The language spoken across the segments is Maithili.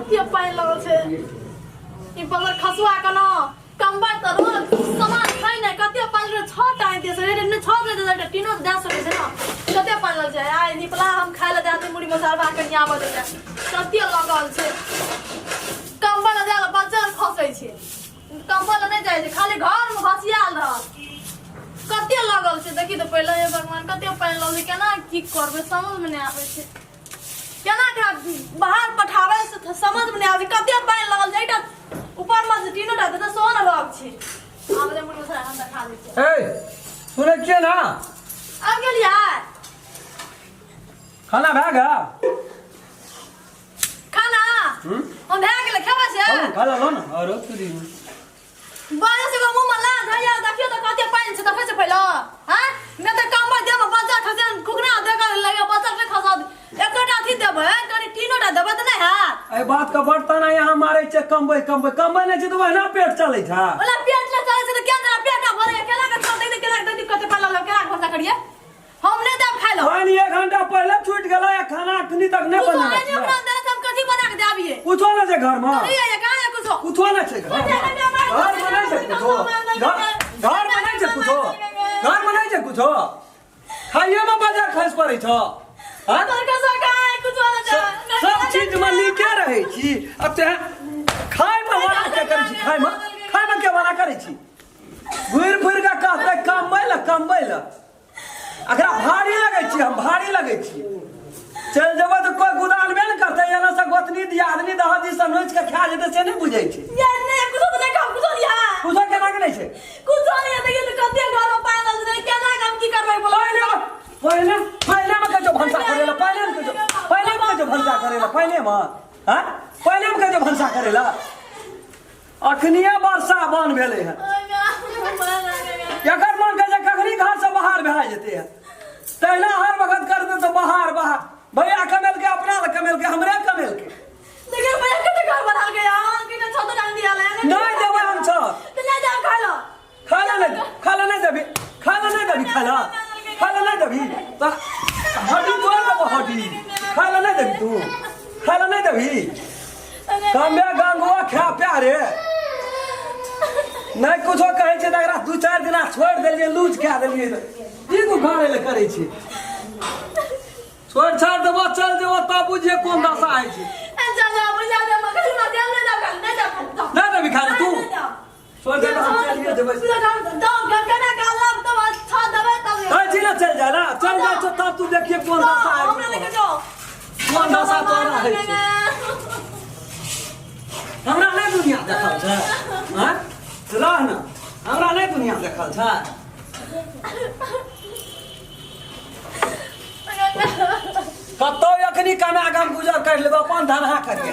कते पानि लगल छै ई बगर खसुआ के न कमबै तऽ रोज सामान खाइ नहि कते पानि लगल छत आनि दे सकै नहि छत नहि दे सकै टीनो दए सकै छै ने कते पानि लगल छै आइ निपला हम खाइ लए दए दे मुड़ी मसाला कनि आबऽ देतै कते लगल छै कम्बल लए जाय बच्चा खसै छै कम्बल नहि जाइ छै खाली घरमे भसियाल रहल कते लगल छै देखी तऽ पहिले हे भगवान कते पानि लगल छै केना की करबै समझमे नहि आबै छै केना एकरा बाहर पठाबै से समझमे नहि आबै छै कते पानि लगल छै एहिटा ऊपरमे जे टीनो टा देतै सेहो ने रग छै आब जे मुड़ी मसाला हम देखा दै छियै ए सुनै छियै ने आबि गेलियै खाना भए गेल खाना हम भए गेलै खेबै से खा लेलहुँ ने आरो तुरी बाजे से मुंह में ला धैया देखियो तऽ कते पानि छै देखै छै पहिले हैं नहि तऽ कमबै देब बच्चा खसे कुकरा दे के लगे बच्चा के खसा एकोटा अथी देबै कनि तीनोटा देबै तऽ नहि हैत एहि बात के बड़ ताना यहाँ मारै छै कमबै कमबै कमबै नहि छै तऽ ओहिना पेट चलै छै ओला पेट ले चलै छै तऽ केना तेरा पेट ना भरे केना के छोड़ दे केना के दे कते पानि लगल केना के भरोसा करिए हम नहि देब खाइ लए पानि एक घंटा पहिले छूटि गेलै आ खाना अखनी तक नहि कुछो बनेने आइ छियै। हमरा अंदर से हम कथी बना के देबिए कुछो नहि छै घरमे नहीं है कहाँ है कुछो कुछो नहि छै घरमे घरमे नहि छै कुछो घरमे नहि छै कुछो घरमे नहि छै कुछो खाइयोमे बाजार खसि पड़ै छौ हाँ? सब चीज में नीके रहै छी अब ते खाय में मना के करै छी खाय में खाय में के मना करै छी घुरि फिर के कहतै कमबै लए कमबै लए एकरा भारी लगै छी हम भारी लगै छी चलि जेबै तऽ कोइ गुदानबे ने करतै एना से गोतनी दियादनी दहदी सब नोचि के खा जेतै से नहि बुझै छै कुछो केना के नहि छै पहिले पहिले पहिले मे कहै छौ भनसा करै लए पहिले मे कहै छौ पहिले मे कहै छौ भनसा करै लए पहिले मे हँ पहिले मे कहै छौ भनसा करै लए अखनिए वर्षा बंद भेलै हँ एकर मन कहै छै कखनी घर से बाहर भए जेतै हँ तहिना हर वक्त करतै तऽ बाहर बाहर भैया कमेलकै अपना लए कमेलकै हमरे कमेलकै नहि देबै हम छत खाना नहि खाना नहि देबी खाना नहि देबी खाना खाना नहि देबी तऽ हड्डी तोड़ देबो हड्डी खाना नहि देबी तू खाना नहि देबी कमे गंगुआ खा प्यारे नहि कुछो कहै छै तऽ एकरा दू चारि दिना छोड़ि देलियै लूज कए देलियै की तू घरे लए करै छी छोड़ि छाड़ि देबो चल जेबो तब बुझिए कोन दशा होइ छै नहि देबी खाना तू छोड़ दे हम चलिए जेबै कहै छी ने चलि जा ना चलि जाइ छौ तब तू देखिए कोन दशा होइ छै कोन दशा तोरा होइ छै हमरा नहि दुनिया देखल छै आँय रह ने हमरा नहि दुनिया देखल छै कतौ एखनी कमा कऽ हम गुजर करि लेबै अपन धनहा करिके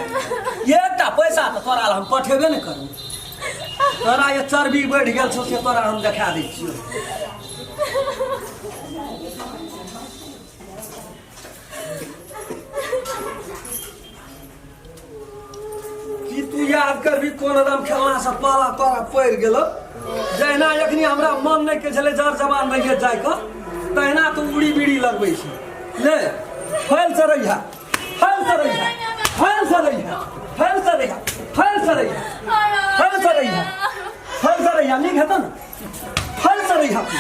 एकटा पैसा तऽ तोरा लए हम पठेबे नहि करू तोरा ये चर्बी बढ़ि गेल छौ से तोरा हम देखा दै छियौ की तू याद करबी कोन राम खेलना से पाला तोरा पड़ि गेलो जहिना एखनी हमरा मन नहि के छलै जर जवान रहिए जाइके तहिना तू उड़ी बीड़ी लगबै छी ले फैल से रहिया फैल से रहिया फैल से रहिया फैल से रहिया फैल से रहिया फैल से रहिया फैल से रहिया नीक हेतौ ने फैल से रहिया तू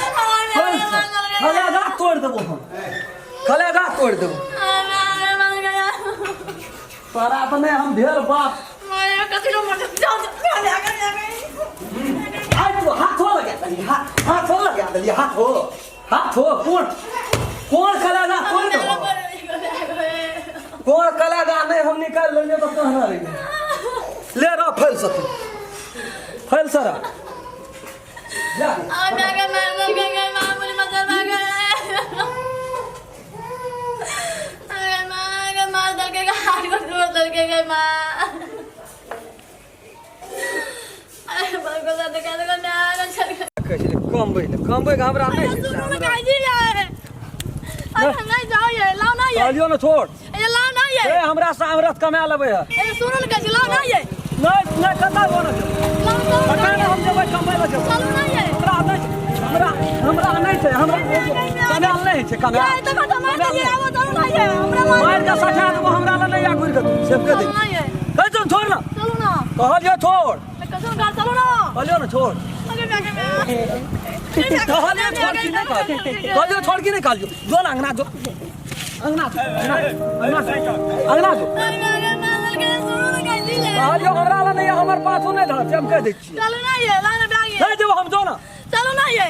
फैल से कलेजा तोड़ि देबो हम कलेजा तोड़ि देबो तोरा तऽ नहि हम भेल बाप आइ तू हाथो लगा देली हाथो लगा देली हाथो हाथो कोन कोन कलेजा तोड़ि देबो कोन कलेजा नहि हम निकालि लेलियै तऽ कहना रहियै ले रह फैल से तू फैल से रह जा कहै छलै कमबै ने कमबै के हमरा नहि छै कहलियौ ने छोड़ ए हमरा सामरथ कमा लेबै है नहि नहि कतऽ बोलै छै कतऽ ने हम जेबै कमबै लए जेबै हमरा नहि छै हमरा हमरा नहि छै हमरा कमायल नहि छै कमायल मारि कऽ सठा देबो हमरा लए नहि आ घुरि कऽ तू सेब के दे कहै छौ कहलियो छोड़। कसम घर चलू ना। कहलियो ना छोड़। अगे मैं अगे मैं कहलियो छोड़ कि नहीं कहलियो? कहलियो छोड़ कि नहीं कहलियो? जो ना अंगना जो, अंगना जो, अंगना जो, अंगना जो। कहलियो हमरा ला नहीं, हमर पाछू नहीं धर, से हम कह दै छियै। चलू ना ये लाना बैग ये। नहीं जेबो हम, जो ना। चलू ना ये।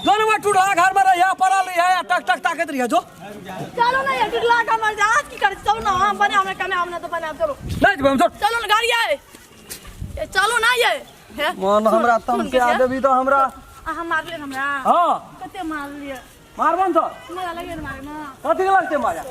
जो ना, टूटला घर में रहिया, पड़ल रहिया, टक टक ताकैत रहिया, जो। चलू ना ये टूटला का मर जा, आज की कर, चलू ना, हम बने हमने कमे हमने तो बने, चलो। नहीं जेबो हम, जो। चलू ना गाड़ी आए, ये चलू ना ये। हे, मन हमरा सुन, तम से सुन, आ देबी तो हमरा। अहाँ मारलियै हमरा? हाँ। कते मारलियै? मारबन तो। मजा लगे ने मारे में? कथी के लगते मजा?